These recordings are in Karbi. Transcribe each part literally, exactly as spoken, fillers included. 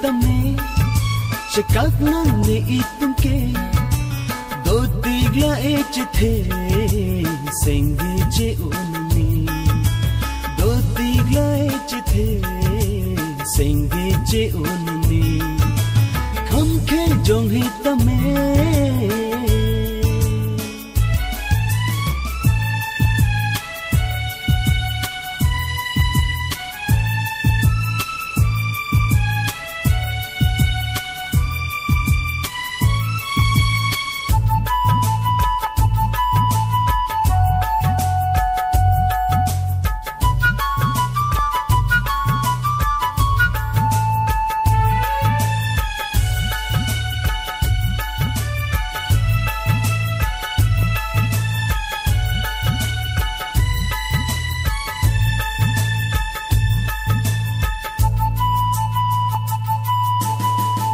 Tame, chekak nangne itum ke, dotik la-e chethe, sengve che-un-e. Dotik la-e chethe, sengve che-un-e. Kham khe jong he tame.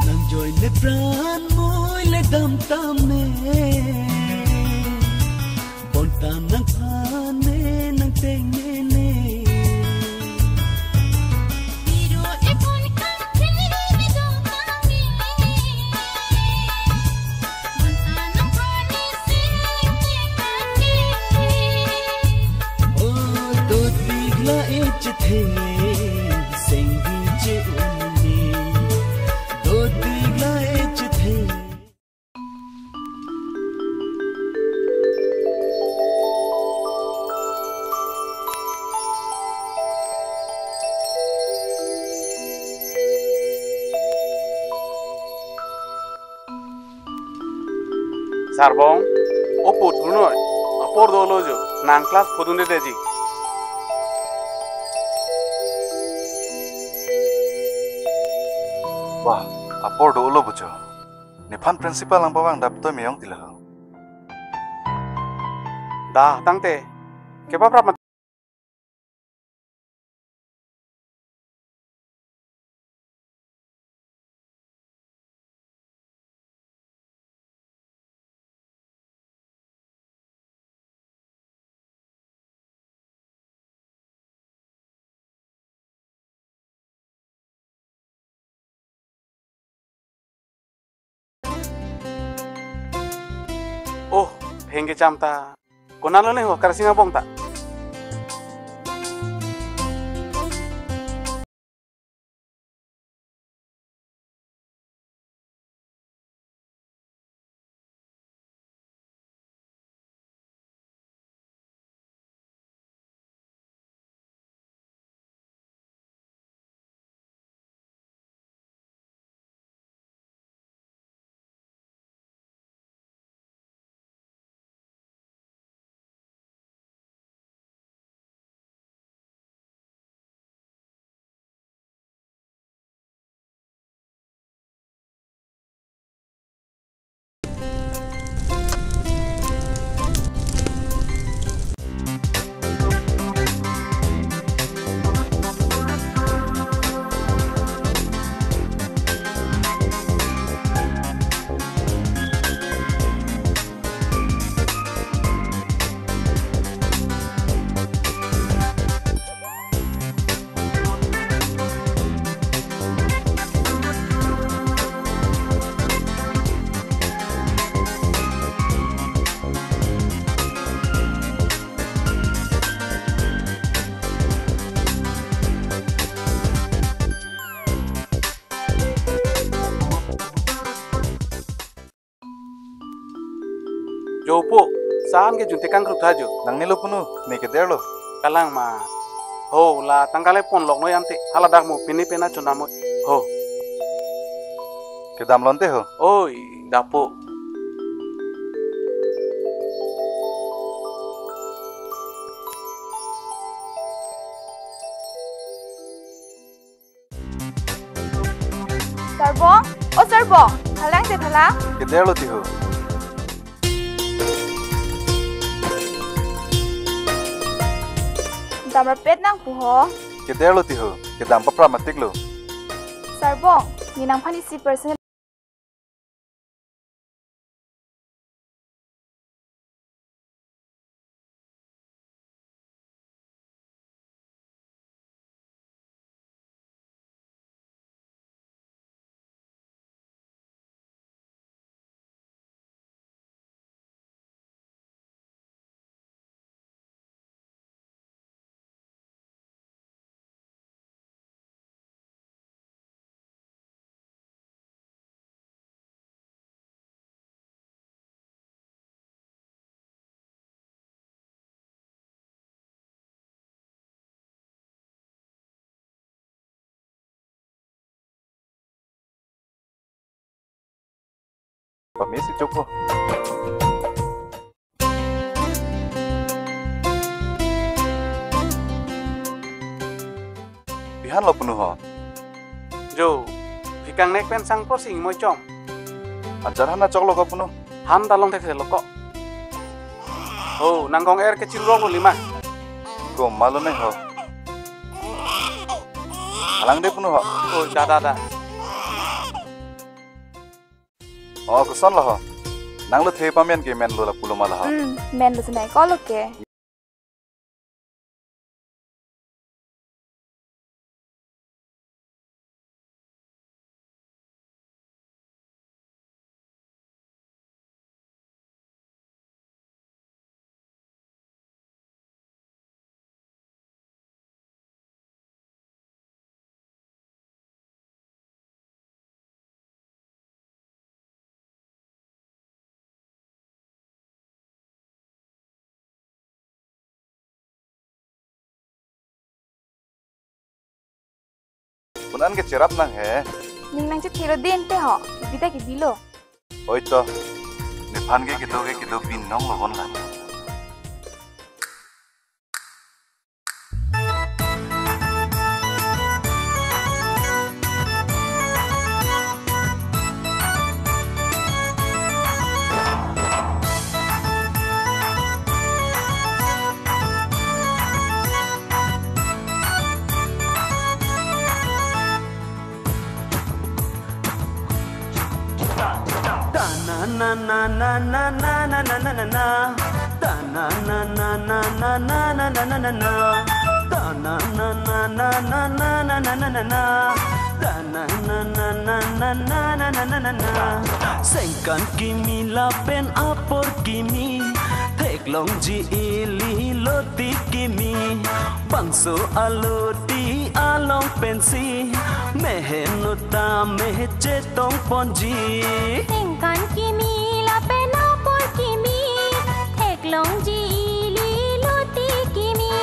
Nangjoine pran moi le dam tame. Bonta nangphan me nangteng mene. Biro epon kangthir me do kami. Bonta nangphan me sing me kaki. O dotik la-e chethe, sengve che-un-e. Dotik la-e chethe. Sarbong, opo thurnoi, apor dolo jo, nang class phodun de ji. Wah, apor dolo bocho. Nephan principal nangpavang dap toi meyong tila ho. Dah, tangte. Kepaprap mat- Oh, pheng kecham ta. Konat lo ne ho, Karsing abong ta. Jo po, san ke junte kangkruk tha jo. Nangne lo punu, ne keder lo. Kalang ma. Ho, la tangka le ponlok noi ante. Hala dak mo pini pena chonam mo. Ho. Kedam lonte ho. Oi, dapo. Sarbong, o Sarbong, thalang te thalang. Keder lo ti ho. Dam rapet nang pu ho. Keder lo ti ho, kedam paprap matik lo. Sarbong, ne nangphan isi personal. Pamesi choko. Pihan lo punu ho. Jo, pikang nek pen sang por sing mo chom. Ajar hana chok lo ko punu. Han dalong thek lo ko. Oh, nang kong er kechirok lo lima. Ko malo ne ho. Alang de punu ho. Oh, da da da. Oh, koson lo ho. Nang lo the pamen ke men lo lapu lo ma la ho. Hmm, men lo sinai ko lo ke. Pun an ke cherap nang he. Ning nang chethiro din te ho. Bida ke bilo. Oi to. Nephan ke kedo ke kedo bin nong lo bon la. Sengkan kimi lapen apor kimi, theklongji ili loti kimi, bangso aloti along pensi, mehen uta mechetong ponji. Sengkan kimi lapen apor kimi, theklongji ili loti kimi,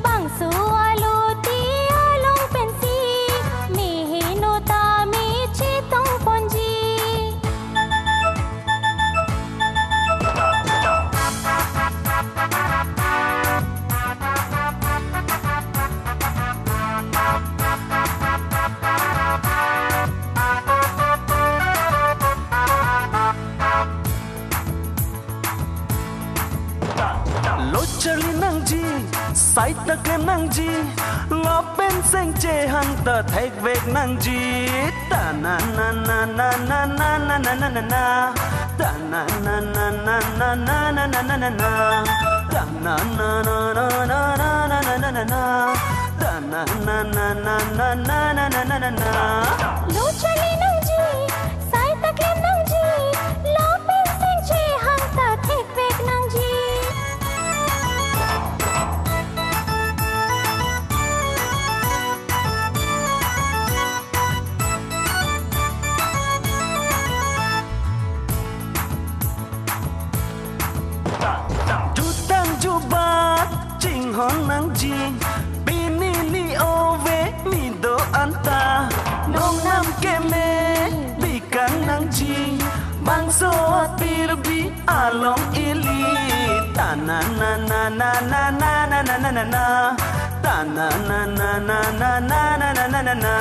bangso aloti along pensi, mehen uta mechetong ponji. Lo charli nangji, sai ta klem nangji, lapen seng chehang ta thekvek nangji. Ta na na na na na na na na na na. Ta na na na na na na na na na na. Ta na na na na na na na na na na. Ta na na na na na na na na na na. Lo charli nangji, sai ta klem nangji, lapen seng chehang ta thekvek nangji. Jutang jubat chinghon nangji, pini ni ove mi do anta, nongnam keme bikang nangji, bangso apirbi along ili. Ta na na na na na na na na na na na. Ta na na na na na na na na na na.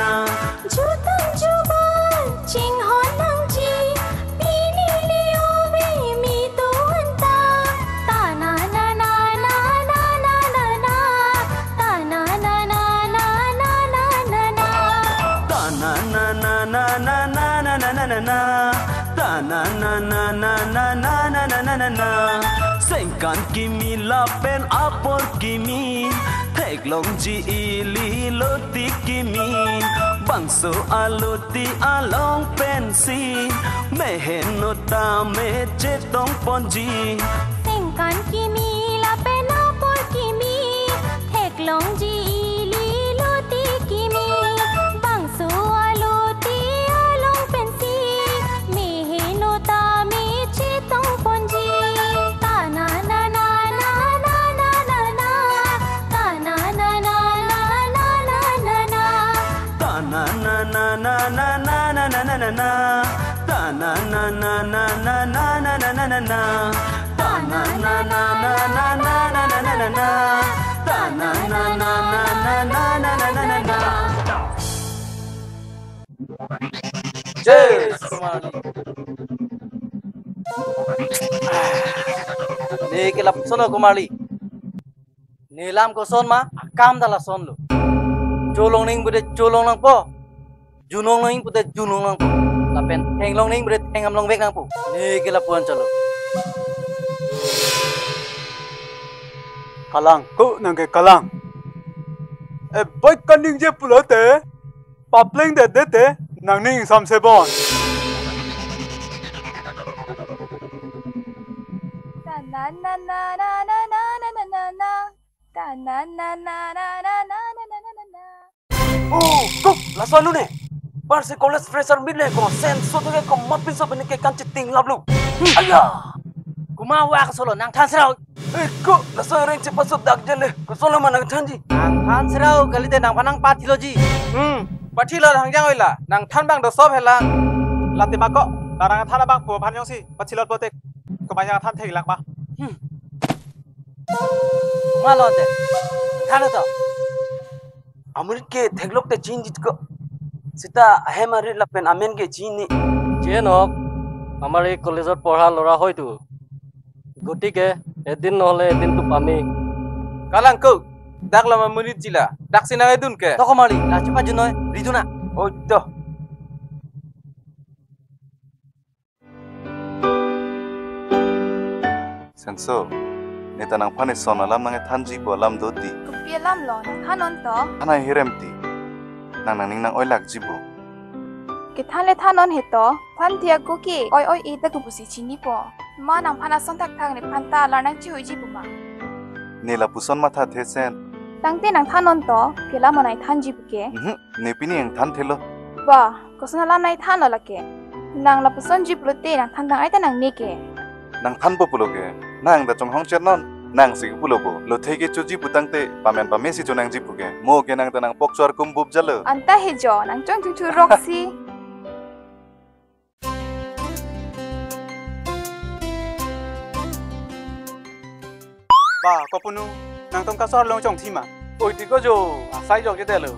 Jutang jubat chinghon nangji, pini ni ove mi do anta. Ta na na na na na na na na. Ta na na na na na na na na. Ta na na na na na na na na na na. Ta na na na na na na na na na na. Sengkan kimi lapen apor kimi, theklongji ili loti kimi, bangso aloti along pensi, mehen uta mechetong ponji. Sengkan kimi lapen apor kimi, theklongji ili loti kimi, bangso aloti along pensi, mehen uta mechetong ponji. Ta na na na na na na na. Ta na na na na na na na na na. Ta na na na na na na na na na na. Ta na Na na na na na na na na na na. Ta na na na na na na na na na na. Ta na na na na na na na na na. Cheers, Kumar. Ne ke lapuson lo, Kumar. Ne lam koson ma, akam ta lasonlo. Cholong ning pute cholong nangpo. Junong ning pute junong nangpo. Lapen thenglong ning pute thengam longvek nangpo. Ne ke lapu-an chalo. Kalang, ko nang ke kalang. E boy kaningje pulote. Papleng det det te, nangning samse bon. Ta na na na na na na na na na na. Ta na na na na na na na na na na. Oh, kok, laso anu ne. Parsi college fresher meet le ko, Senso to ke ko mat pinso pini ke kan chiting laplo. Aya. Kuma wa kasolo nangthan serau. Eh, ko, laso reng chepasok dak jale. Kosolo ma nangthanji. Nangthan serau kalite nangphan nangpathiloji. Hmm, pathilo hangjang oila. Nangthan abang do sob helang. Lati ma ko, narang than abang pu aphan jongsi pachilot pote. Kemaya than theklak ma. Hmm. Kuma lonte. Than to. Amurit ke theklok te chinjit ko. Seta ahem arit lapen amen ke chini. Chenok, amari college-ot porha lora hoitu. গতিকে এদিন নহ'লে এদিনতো পামেই। Kalang ko, dak lama murit jila, dak sinang edun ke. Toko mali, la chepa junoi, riduna. Oi to. Senso, ne ta nangphan ison alam nangthanji pu alam do di. Kopi alam lo, nangthan non to. Than hirem ti. Nang nangning nang-oilakji pu. Kethan le than non he to. Than tiak ko ke oi oi e ta ko pusi chinipo. Ma nangphan ason thakthak nephan ta alar nangchihuiji pu ma. Ne lapuson matha thesen. Tangte nangthan non to, ke la monai thanji pu ke. Mhm, ne pini nangthan thelo. Ba, koson alam nangthan lo lake. Nang lapusonji pulote nangthan tang ai ta nang ne ke. Nangthanpo pulo ke. Nang ta chonghong chet non. Nangsi ke pulo po. Lothe ke choji pu tangte pamen pamesi chonangji pu ke. Mo ke nang ta nangpok chuar kum bup jalo. Anta he jo, nang chong chungchurok si. Ba, kopunu, nangtum kasor long chongthi ma. Oi, ti ko jo, asai jok jete lo.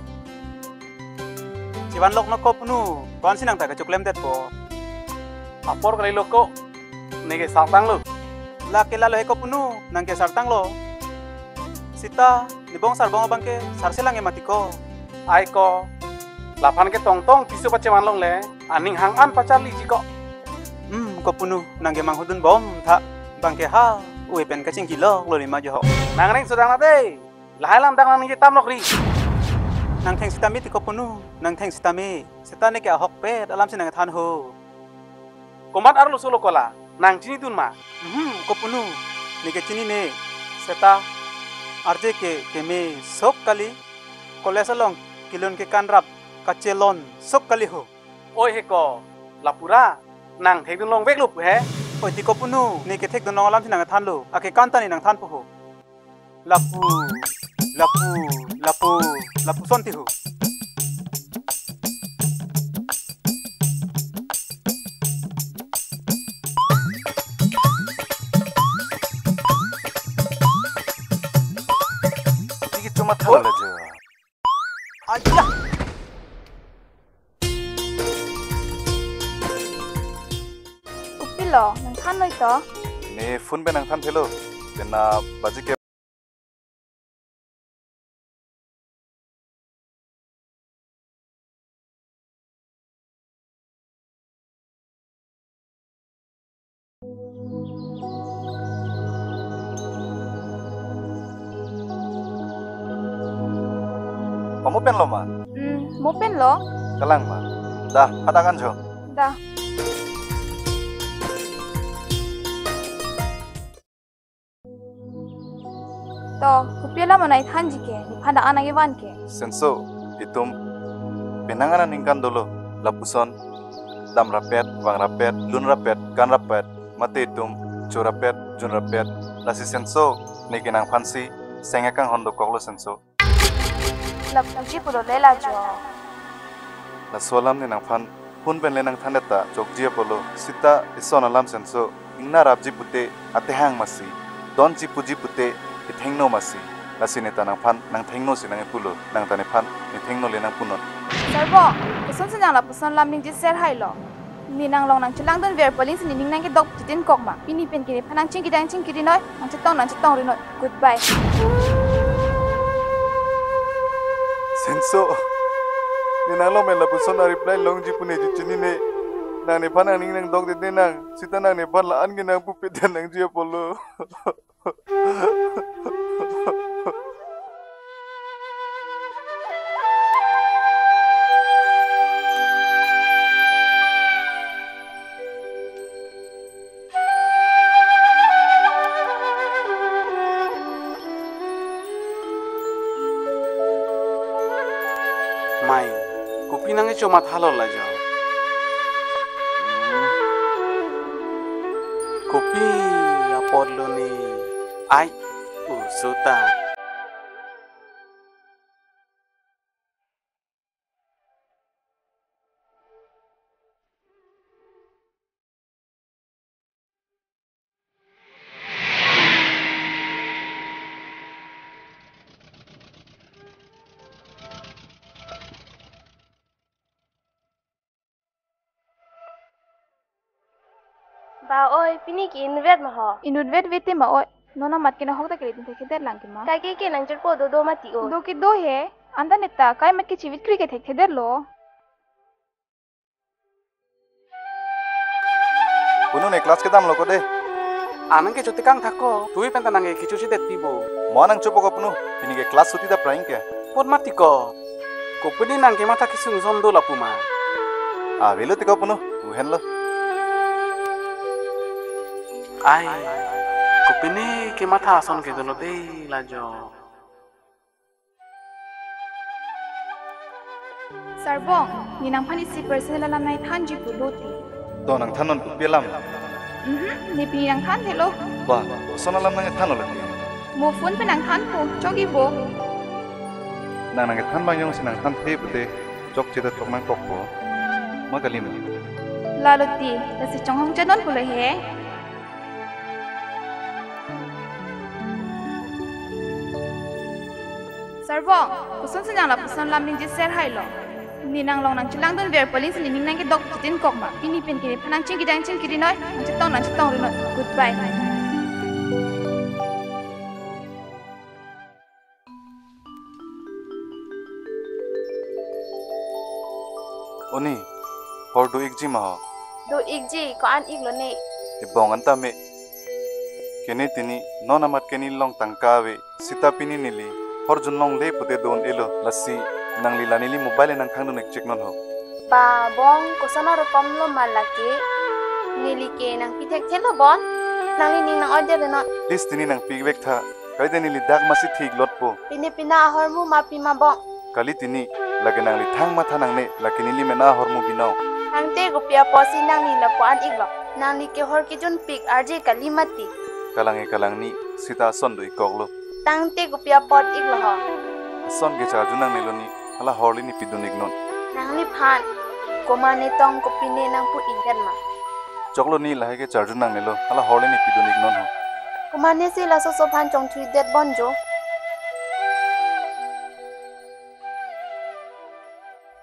Chivan lok no kopunu, ban si nang ta kachuklemdet po. Apor kali lo ko, ne ke sartang lo. Lake lalo he kopunu, nang ke sartang lo. Seta, ne bong sarbong abang ke sarse lang e mati ko. Ai ko, laphan ke tongtong piso pacheman longle, aning hang an pacharliji ko. Hmm, kopunu, nang ke manghudun bom tha, bang ke ha, ue pen kachingki lok lo lima jo ho. Nang ring sudang na de, lahai lam dak nang ningje tam lok ri. Nang theng sitame ti kopunu, nang theng sitame, seta ne ke ahokpet, alam si nangthan ho. Komat arlo solo kola, nang chinidun ma? Hmm, kopunu, ne ke chinine. Seta, arje ke keme sok kali, college along kelun kekan rap kachelon sok kali ho. Oi he ko, lapura, nang thekdun longvek lo pu he? Oi ti kopunu, ne ke thekdun long alam si nangthan lo, ake kan ta ne nangthan po ho. Lapu, lapu, lapu, lapuson ti ho. Iki cuma thala jo. Aya. Kopilo, nangthan noi to? Ne phone pen nangthan thelo. Pen na baji ke. Kamu pen lo ma? Hmm, mo pen lo. Kalang ma. Dah, hadak anjo. Dah. To, kopi alam monai thanji ke, nephan dak an nangkevan ke. Senso, itum penang an aningkan dolo, lapuson, dam rapet, vang rapet, lun rapet, kan rapet, mate itum, cho rapet, jun rapet, lasi Senso, ne ke nangphan si, seng akanghon dokok lo Senso. Lapuji pulo le la jo. Laso alam ne nangphan Phone pen le nangthan det ta chokji apotlo. Sita ison alam senso. Ingna rapji pute atehang masi. Donji puji pute ithengno masi. Lasi neta nangphan nangthengno si nang-ipulo. Nang ta nephan nethengno le nangpunon. Sarbong, kosonsi nang lapuson alam ningje ser hailo. Ne nanglong nangchelangdun ver polin si nening nangkedok chitin kok ma. Pini pen ke nephan nangchingki nangchingki rinoi, nangchetong nangchetong rinoi. Goodbye. Senso. Ne nanglong pen lapuson a-reply longji pu ne chechinine. Nang nephan nangning nangdokdetne nang. Sita nang nephan la-an ke nangpupe dan nangji apotlo. Mai, kopi nangkecho mathalo lajo. Kopi apotlo ne. Ai, usuta. Ba oi, pini ke inutvet ma ho? Inutvet vete ma oi. Non amat ke nahok ta kali tin thekthedet lang ke ma? Kaike ke nangcherpo dodo mati o. Do ke do he. Anta neta kai mat ke chivit kri ke thekthedetlo. Punu ne class kedamlo ko de. Anang ke chuti kangthak ko. Tui pen ta nang ke kecho chidet pibo. Mo nang chopo ko punu. Pini ke class suti ta prank ke. Pot mati ko. Kopine nang kematha kesung son do lapu ma. Avelo ti ko punu. Uhenlo. Ai. Kopine kematha son ke dolo de lajo. Sarbong, ne nangphan isi personal alam nangthanji pulo ti. To nangthannon kopi alam? Mhm, ne pini nangthanthelo. Ba, koson alam nangthanlo lake? Mo phone pen nangthanpo, chokji bo. Nang nangthan abang jongsi nangthanthe pute, chokche ta chok nangkokpo. Ma kali ma? Lalo ti, lasi chonghong chanon pulo he. Sarbong, kosonsi nang lapuson alam ningje ser hailo. Ne nanglong nangchelangdun ver polin si nening nangkedok chitin kok ma. Pini pen ke nephan nangchingki nangchingki rinoi, nangchetong nangchetong rinoi. Goodbye. Oni, hor do-ikji ma ho? Do-ikji, ko-an iklo ne? Ebong anta me. Kene tini, non amat ke nelong tangka ave, seta pini neli hor junlongle pute do-un-elo, lasi nangli la neli mobile nangkhangdun-ik chek non ho. Ba bong, koson aropamlo ma lake? Neli ke nangpi thekthelo bon? Nangli ning nang-oidet non. Please tini nangpi-ik vek tha. Kaide neli dak masi thik lotpo. Pini pina ahormu ma pi ma bong? Kali tini, lake nangli thang matha nangne, lake neli mena ahormu binong. Tangte kopi apotsi nangli lapu-an iklo? Nangli ke hor kejunpik arje kali mati. Kalang-e kalang ni, seta ason do-ikkoklo. Tangte kopi apot iklo ho? Ason ke charjun nangnelo ni, hala horle ne pidun-ik non. Nangliphan, komatne tong kopine nangpu-ikdet ma? Choklo ni lahai ke charjun nangnelo, hala horle ne pidun-ik non ho. Komatne si laso aso aphan chongthuidet bon jo.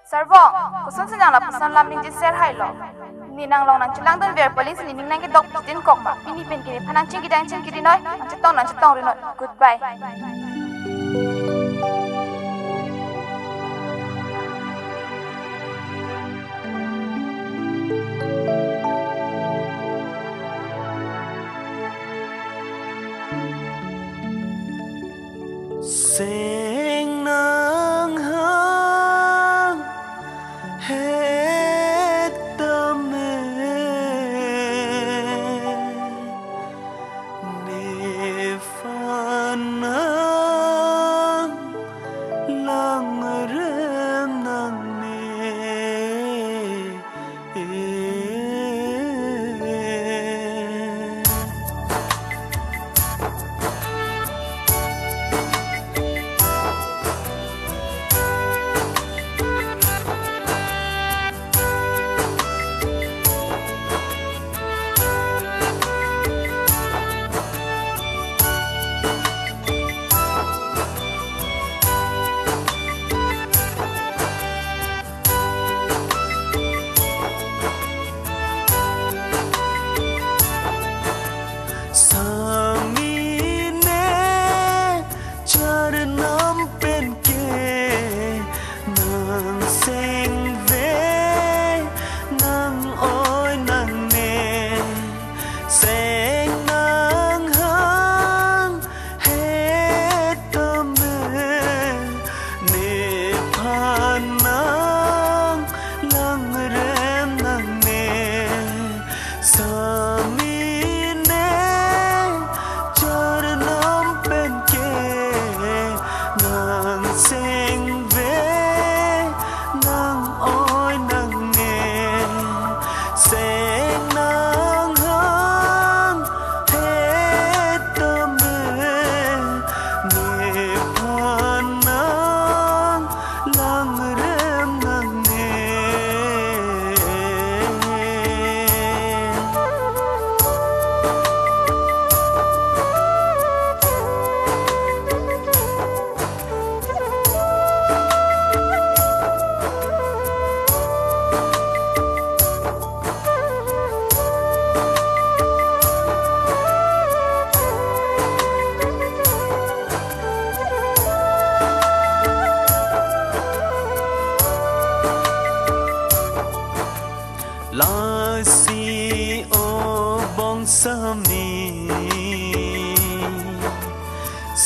Sarbong, kosonsi nang lapuson alam ningje ser hailo. Ne nanglong nangchelangdun ver polin si nening nangkedok chitin kok ma. Pini pen ke nephan nangchingki nangchingki rinoi, nangchetong nangchetong rinoi. Goodbye. Seng nang hang het tame, nephan nang langrem nangne.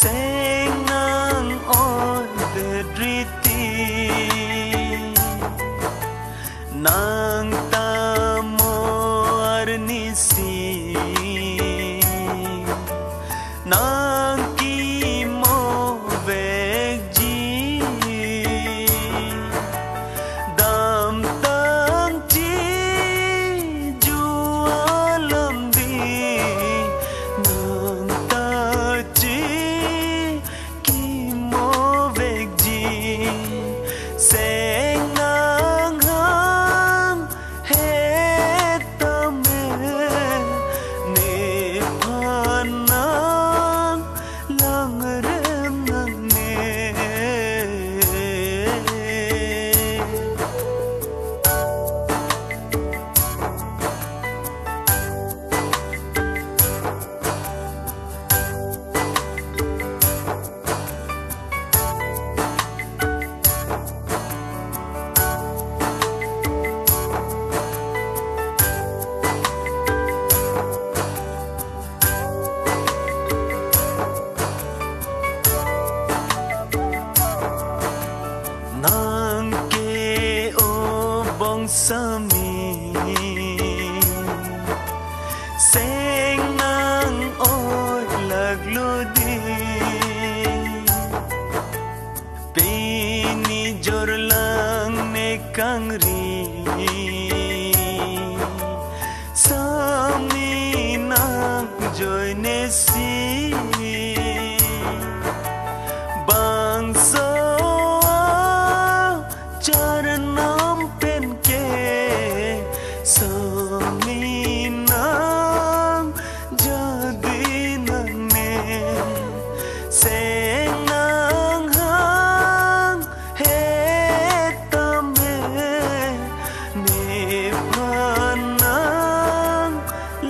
Seng nang-oidet riti, nang tamo arnisi, nang kimo vekji. Damtang chi ju alam di, nang ta chi kimo vekji. Seng nang hang het tame, nephan nang langrem nangne. Nang ke o bongsami, seng nang-oi laklo di. Pini jorlang ne kangri, sami nang joine si. Bangso achar nam pen ke, sami nang jadi nangne. Seng nang hang het tame, nephan nang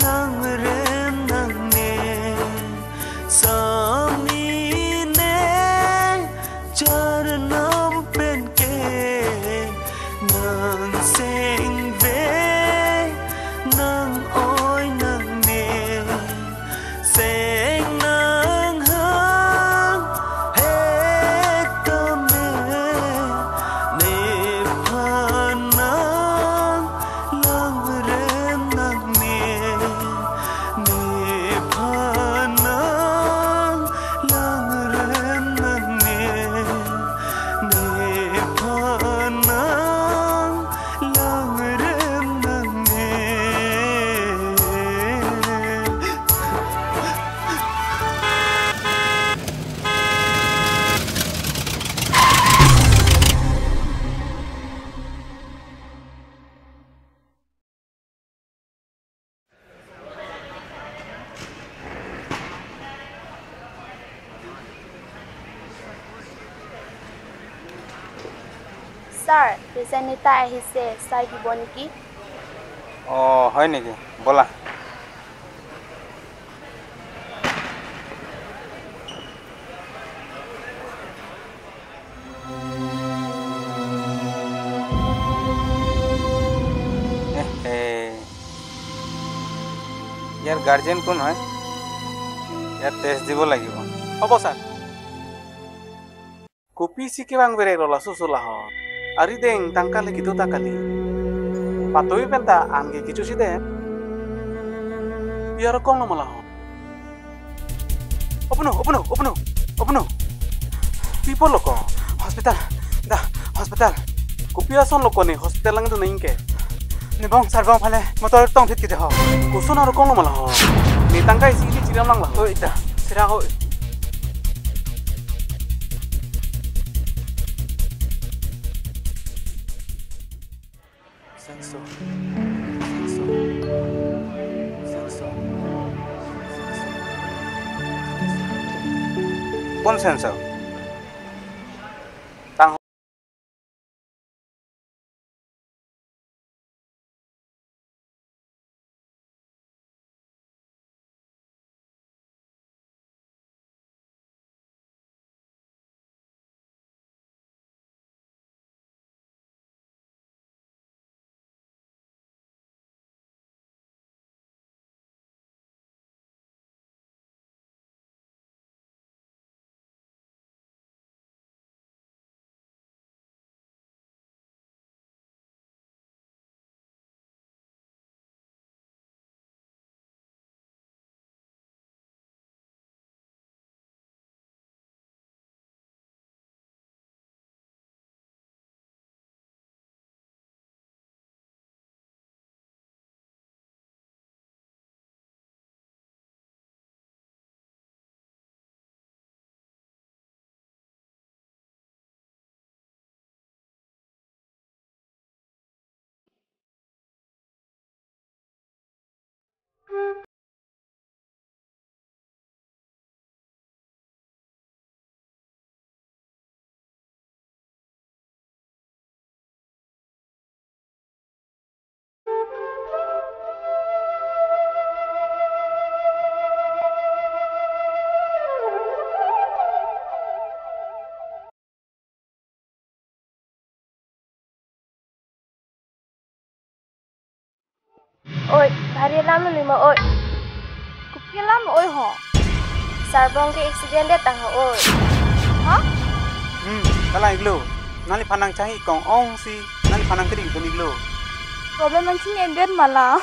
langrem nangne. Sami ne achar nam pen ke, nang seng ve, nang-oi nangne. Seng nang hang het tame, nephan nang langrem nangne, nephan nang langrem nangne, nephan nang langrem nangne. Sir, patient এটা আহিছে, চাই দিব নেকি? অ, হয় নেকি? ব'লা। এ, এ। ইয়াৰ গাৰ্জেন কোন হয়? ইয়াৰ টেষ্ট দিব লাগিব। হ'ব, sir. Kopisi kevang berek lo laso so lahai. Arideng tangka le kedo ta kali. Patoi penta an ke kechosi de. Kopi arokong lo ma lahai. Opunu, opunu, opunu, opunu. Pi apot lo ko? Hospital. Da, hospital. Kopi ason lo ko ne hospital langdun nangke? Ne bong sarbong phale motor tongthit ke de ho. Koson arokong lo ma lahai. Ne tangka isi ili chiram lang lahai. Oi, da. Sira ho. Senso. Senso. Senso. Kon senso? Tang Oi, bhari alam lo lima oi. Kopi alam lo oi ho? Sarbong ke accident det tang ho oi. Ha? Hmm, kalang iklo. Nangliphan nangchanghi kong ong si, nangliphan nangkiri dun iklo. Problem nangchini endet mala.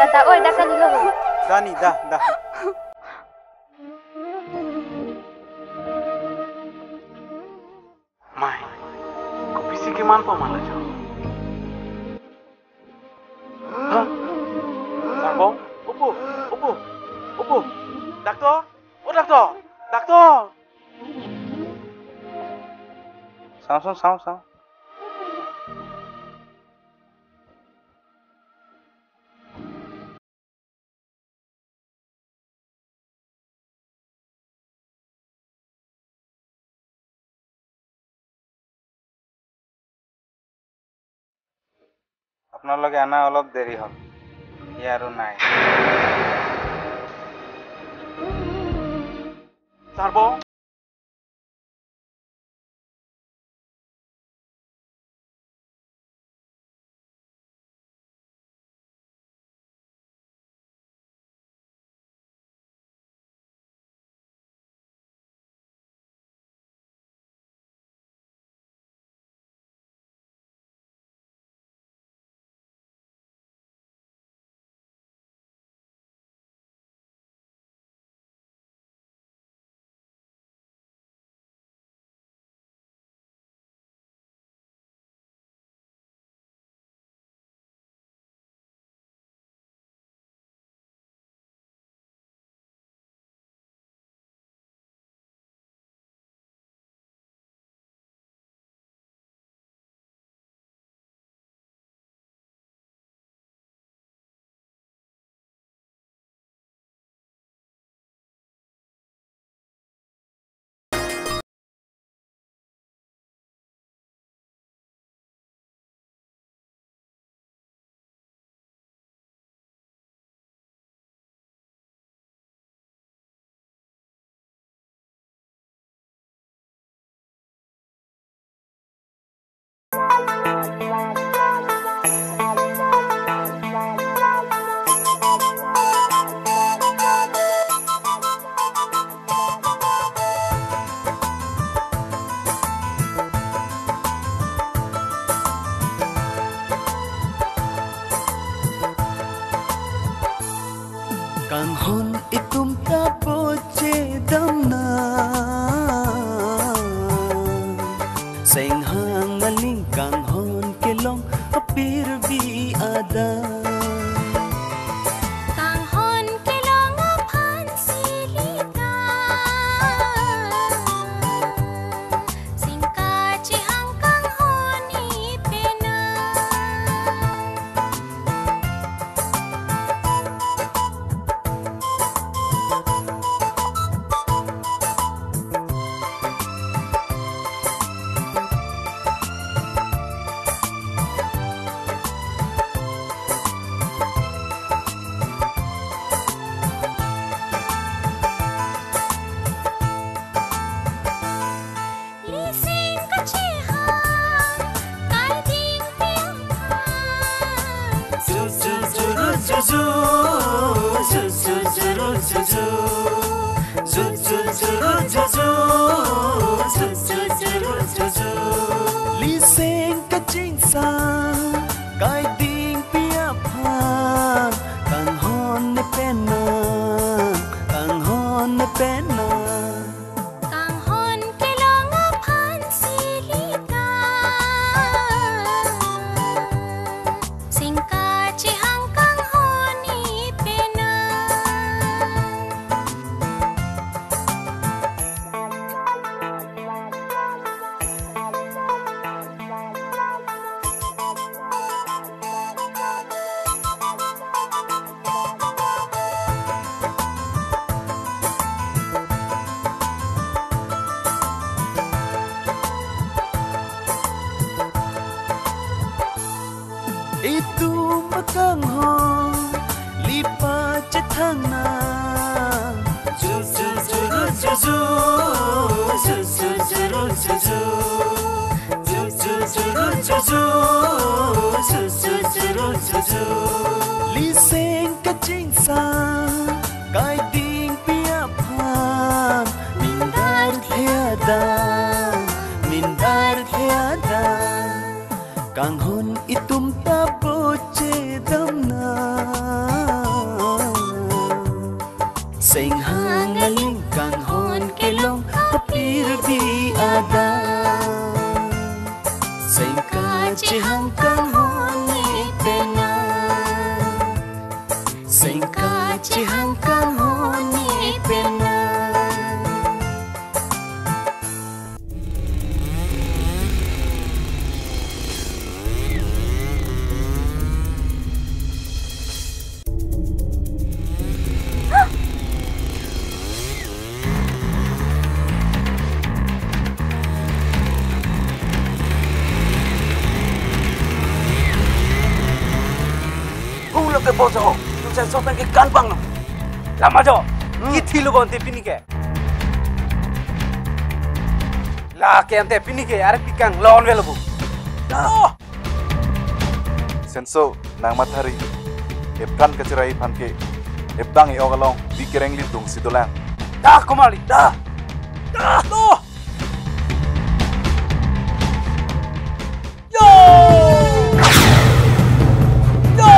Dada oi, dada ni lo. Dani, da, da. Mai, kopisi kemanpo mala jo. Hah? Sarbong? Opo, opo, opo. Doctor? Oh, doctor! Doctor! Sang, sang, sang, sang. আপোনালোকে অনা অলপ দেৰি হ'ল, সি আৰু নাই। Sarbong? Kanghon itum ta poche damna, senghang aling kanghon kelong apirbi ada. Kanghon kelong aphan silika, singkachihang kanghon ipena. Liseng kachingsang kaidingpi aphan, mindar theda, mindar theda. Kanghon itum ta boche damnang. Senghang aling kanghon kelong apirdi adam. Seng kachehang kanghon ne penang. Seng kachehang kanghon ne penang. Ulo ke boso, tu senso pen ke kan panglo. Lama jo, Hmm. Kithi lo bonte pini ke. Lake ante pini ke, are pikang lon velo bu. Oh! Senso, nang mathari. Epran kacherai aphan ke. Ebang e-ok along, di kereng litung si dolang. Dah, Kumali, dah. Dah, dah. Yo! Yo!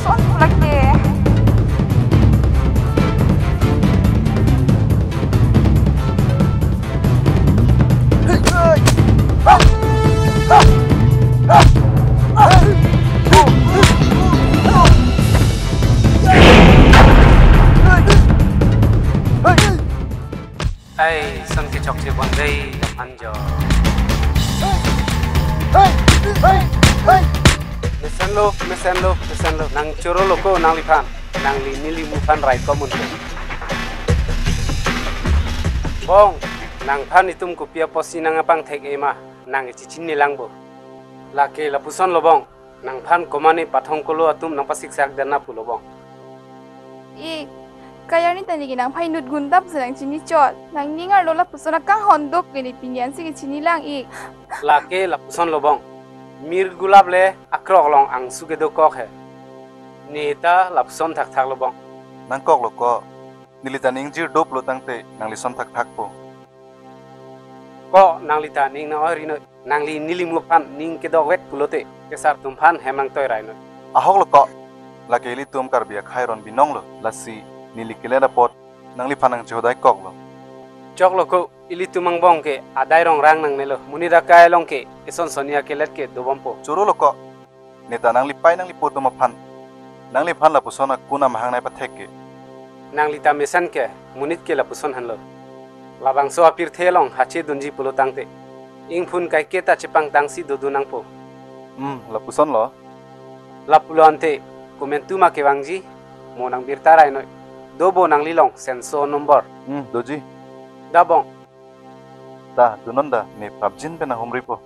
Son pulak deh. Ai, son kechokche bondei, anjo. Mesenlo, mesenlo, mesenlo. Nang choro lo ko nangliphan. Nangli nelimu aphan rai komun ko. Bong, nangphan itum kopi apotsi nang apang thek ema, nang chichin nelang bo. Lake lapuson lo bong, nangphan komane pathong kolo atum nangpasiksak dana pulo bong. Ik, kayar ni tani ke nangphan inut gun tap se nang chini chot. Nangning arlo lapuson akanghon dok ke ne pini ansi ke chini lang ik. Lake lapuson lo bong. Mir gulap le akrok along angsu kedo kok he. Neta lapuson thakthak lo bong. Nangkok lo ko. Neli ta ning jirdop lo tangte nangli son thakthak po. Ko nangli ta ning nang-oi ri noi. Nangli nelimu aphan ning kedok vek pulote kesar atum aphan hem nangtoi rai noi. Ahok lo ko. Lake ilitum Karbi akhai ron binong lo. Lasi neli kelet apot nangliphan nangchehodai kok lo. Chok lo ko, ilitum angbong ke adai rongrang nangnelo. Monit akai along ke eson soni akelet ke dobom po. Choro lo ko. Neta nanglipei nanglipo atum aphan. Nangliphan lapuson akun amahang nai pathek ke. Nangli ta mesen ke, monit ke lapuson henlo. Labangso apirthe along hache dunji pulo tangte. Ingphun kaike ta chepangtang si dodun nangpo. Hmm, lapuson lo. Lapulo ante, komantu ma kevangji, mo nang birta rai noi. Do bo nangli along senso nombor. Hmm, doji. Da bong. Da, dunnon da, ne prapjin pen ahumri po.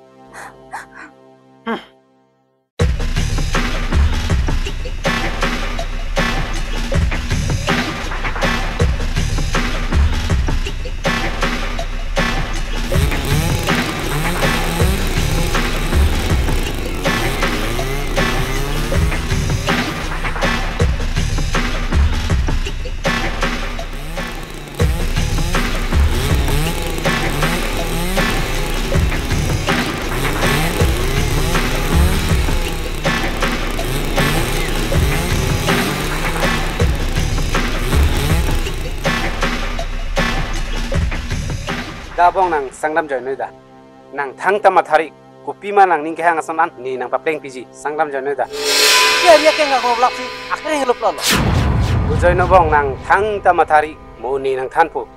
Da bong nang sangdam join noi da. Nang thangta mathari Kopima nangning kehang ason an ne nangpapleng piji, sangdam join noi ta. Ya, ya, ke nggak ngoblak si, akhirnya hilup lolo. Bujoino bong, nang thangta mathari, mo ne nangthanpo.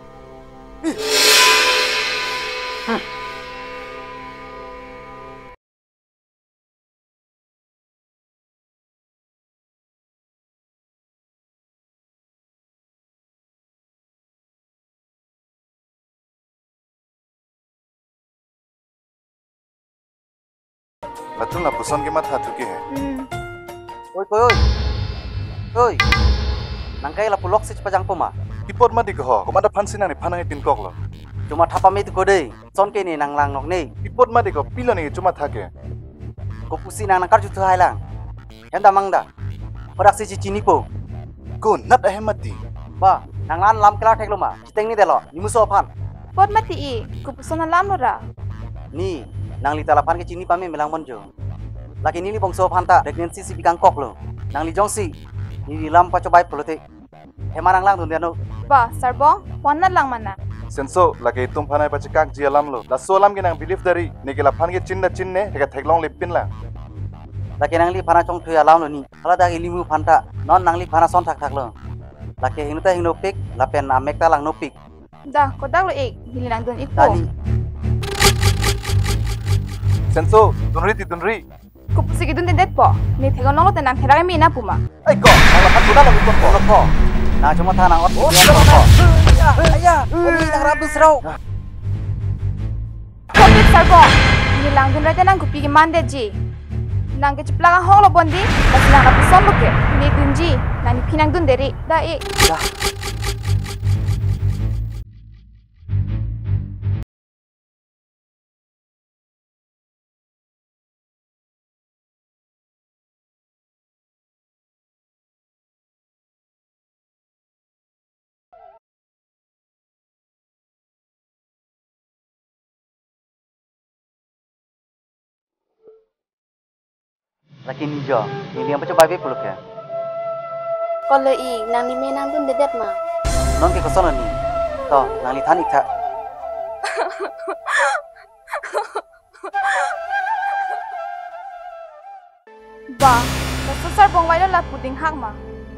Latum lapuson kematha thuke he. Hmm. Oi, oi, oi. Oi. Nang kai lapu lok si chepajangpo ma? Pi apot mati ko ho, komat aphan si nang nephan nangpinkoklo. Chomatha pame tu ko dei. Son ke ne nang lang nok ne. Pi apot mati ko, pilo ne chomatha ke. Kopusi nang nangkarju thu hai lang. Hem damang da. Kodak si chinipo. Konat ahem mati. Ba, nang lan lam kelar theklo ma. Chiteng ni detlo, ne muso aphan. Apot mati ik, kopuson alam lo ra. Ne, nangli ta laphan ke chini pame melang bonjo. Lake neli bongso aphan ta pregnancy si bikangkoklo. Nangli jongsi neli lam pachobai pulote, hema nang langdun detnon. Ba, Sarbong, wan nat lang mana. Senso, lake itum aphan ai pachekakji alam lo. Laso alam ke nang believe dari, ne ke laphan ke chin ta chinine, thek theklongle pin lang. Lake nangliphan achongthui alam lo ne. Hala dak ilimu aphan ta, non nangliphan ason thakthak lo. Lake hingno ta hingnopik, lapen amek ta langnopik. Da, kodak lo ik, neli langdun ikpo. Dani. Senso, dunri ti dunri. Kopusi kedun detpo. Ne theklong longlo te nang therak me na pu ma. Ai ko, nang laphan kodak lo ikpo. Lo ko. Nang chomatha nang ot. Oh, ikpo. Aya, aya, umi nang rabus rau. Kopik Sarbong, ne langdun ra te nang kopi keman detji. Nang ke chiplak ahong lo bondi, lasi nang lapuson lo ke. Ne dunji, nang nephi nangdun deri, da ik. Da. Lake ne jo, neli apachobai pi pulo ke. Kolo ik, nang ne me nangdundedet ma? Non ke koson lo ne. To, nangli than ik tha. Ba, laso Sarbong vailo lapu dinghak ma.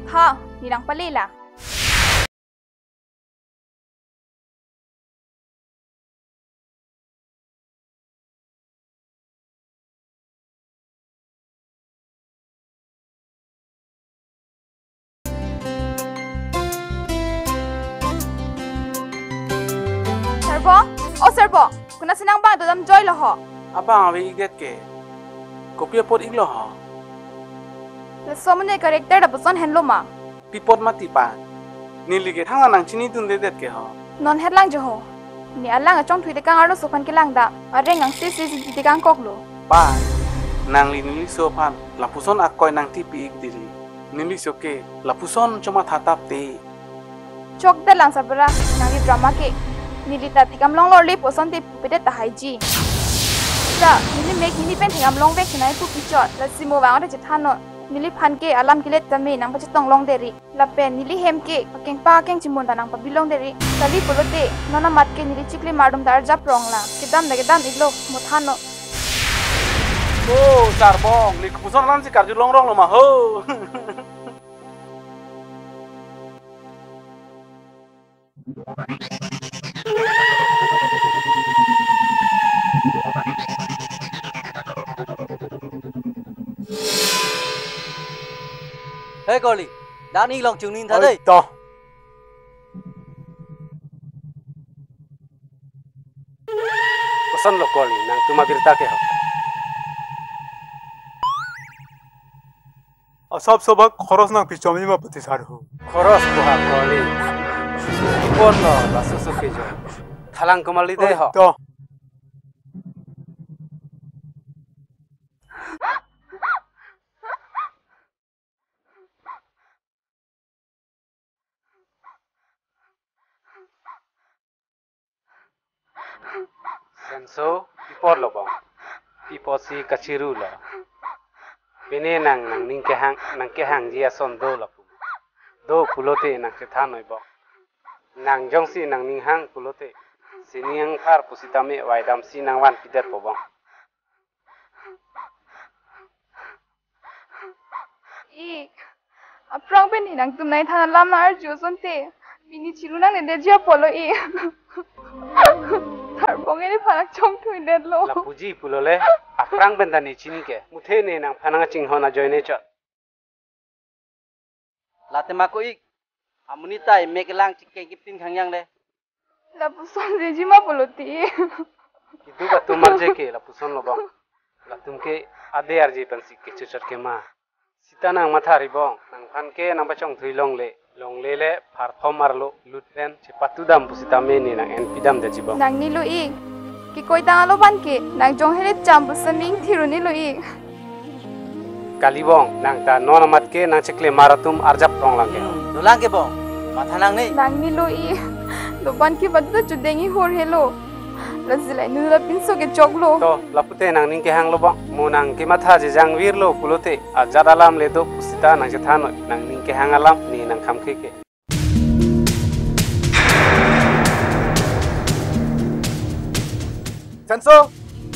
Tha, ne nangpale la. Sarbong? O Sarbong, konatsi nang abang dodam joilo ho? Abang ave ikdet ke. Kopi apot iklo ho? Laso amonit character lapuson henlo ma? Pi apot mati pa. Neli ke thangta nangchinidundedet ke ho. Non het lang jo ho. Ne alang achongthui tekang arloso aphan kelang dam. Areng angse se si tekangkoklo. Pa. Nangli neliso aphan lapuson akoi nangtipi ik diri. Neliso ke lapuson chomatha tap te. Chokda lang Sarbong, nangli drama ke. Neli ta tekam longlorle pu ason te pupedet tahai ji. Sa, neli mek neli pen tekam longvek chenai pu pichot. Lasi mo vang ode chethannon. Neliphan ke alam kelet tame nangpachetong long deri. Lapen neli hem ke akeng pa akeng chimun ta nangpabi long deri. Kali pulote, non amat ke neli chiklo mardom ta arjap rong la. Kedam da kedam iklo, mo thannon. O, Sarbong, ne kopuson alam si karju longrong lo ma ho. Hei Korli, dak ne long chungni tha. Oi, dei. To. Koson lo Korli, nangtum abirta ke ho? Asap sabak khoros nangpichom ima pati sar ho. Khoros ko ha Korli. Pi apot lo laso so kejo? Thalang komarli dei ho. To. Senso, pi apot lo bang? Pi apotsi kachiru lo? Pine nang nangning kehang, nangkehangji ason do lapu. Do pulote nangchethan noi bang. Nang jongsi nangning hang pulote, sining angphar pusitame vaidamsi nangvanpidetpo bang. Ik, aphrang pen nangtum nangthan alam nang-arju asonte, pini chiru nangnedet ji apotlo ik. Sarbong neliphan nangchongthui detlo. Lapuji pulo le, aphrang pen ta ne chini ke. Muthe ne nangphan nangchinghon ajoine chot. Late ma ko ik, amonit ta emek elang chikeng kipin khangjang le. Lapuson jeji ma pulote. Keduk atum arje ke lapuson lo bang. Latum ke ade arje pensi kecho chot ke ma. Sita nang matha ri bang, nangphan ke nangpachongthui longle. Longle le pharthom arlo lut pen chepatudam pusitame ne nang-enpidamdeji bang. Nangni lo ik, kekoi tang alo ban ke, nang jong hele cham pusi ning thiruni lo ik. Kali bang, nang ta non amat ke nangcheklemar atum arjap rong lang ke. Dolang ke bang, matha nangne. Nangni lo ik, doban ke badu ta chudeng ihor helo. Lasi lainut lapinso ke choklo. To, lapute nangning kehanglo bang, mo nang kematha jejang virlo pulote, ajat alam le do pusita nangchethan noi, nangning kehang alam ne nangkham ke ke. Senso,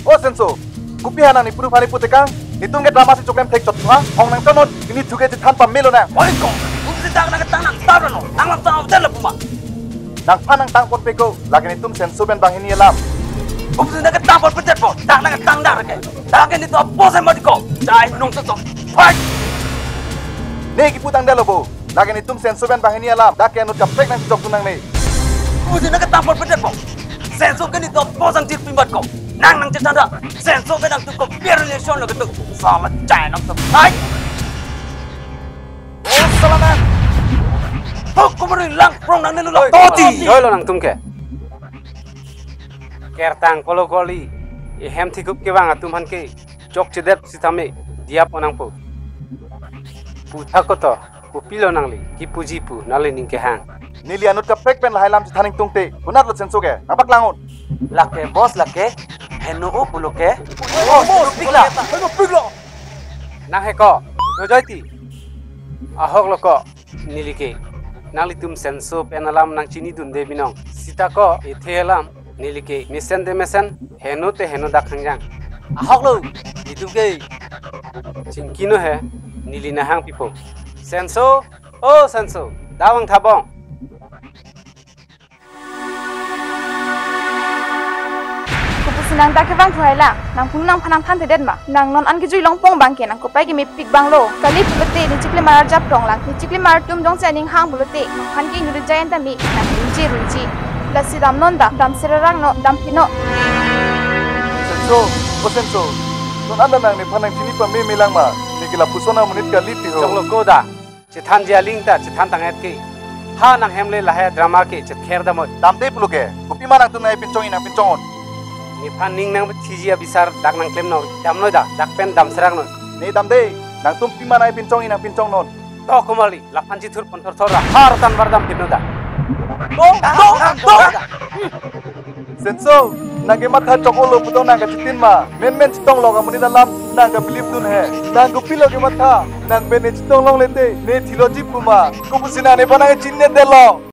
o Senso, kopi ha nang nepuru phani putekang, netum ke drama si choklem thek chot ha, ong nangchonnon, pini thu ke chethan pamelo nang. Oi kong, um si tang nang tang nang tar no, nang lam tang hotel la puma. Nangphan nangtang ponpe ko, lake netum Senso pen banghini alam. Um si nang tang ponpe det po, tang nang tang dar ke, tang ke netum apo se mat ko, chai nong to to, fight. Ne kipu tangdetlo bo. Lake netum Senso pen banghini alam, dak ke anut kaprek nangchokdun nangne. Pusi nang ketang ponpe det po. Senso ke netum apo sang chirpi mat ko. Nang nangchethan ra. Senso ke nangtum ko peer relation lo ketu. Sala chai nang tum. Hai. O sala nang. Ho kumari lang prong nangne lo. Toti. Hoi lo nangtum ke. Kertang kolo koli. Ehem thikup kevang atum aphan ke chokchedet sitame diya pon nangpo. Putha koto, kopilo nangli, kipuji pu, nangli ning kehang. Neli anut kaprek pen lahai lam chethan ingtungte, konatlo Senso ke, nangpaklang un. Lake boss lake, heno o pulo ke. Oh, pik la. Heno pik la. Nang he ko, dojoi ti. Ahok lo ko, neli ke. Nanglitum Senso pen alam nangchinidunde binong. Sita ko, ethe alam, neli ke. Mesen te mesen, heno te heno dak khangjang. Ahok lo, itum ke. Chingki no he, neli nahang pipo. Senso, o Senso, dak vangtha bong. Kopusi nang dak kevangthu hai la, nang punu nangphan nangthanthedet ma, nang non an kejui longpong bang ke nang kopai kemepik bang lo, kali pulote ne chiklemar arjap rong lang, ne chiklemar atum jongsi aning hang pulote, nangphan ke inut ejai an tame, nang rinji rinji. Lasi damnon da, damserarang no, dampino. Senso, o Senso, non anda nang nephan nangchini pameme lang ma, ne ke lapuson amonit kali ti ho. Choklo ko da. Chethanji aling ta chethan tang-et ke. Ha nang hem le lahai drama ke chetkher damoi. Damde pulo ke. Kopima nangtum nangpinchong-i nangpinchong-un. Nephan ning nangpethiji abisar dak nangklem noi. Damnoi da, dak pen damserang noi. Ne damde, nangtum pima nangpinchong-i nangpinchong-non. To komarli, laphan chithur pon thorthor ra. Har tan bar dampinno da. To, to, to. Senso, nang kematha chok-olo puto nang kachitin ma. Menmen chetong lo amonit alam nang ka-believe dun he. Nang kopilo kematha. Nang pen ne chetong longle te, ne theology pu ma. Kopusi nang nephan nangchinine detlo.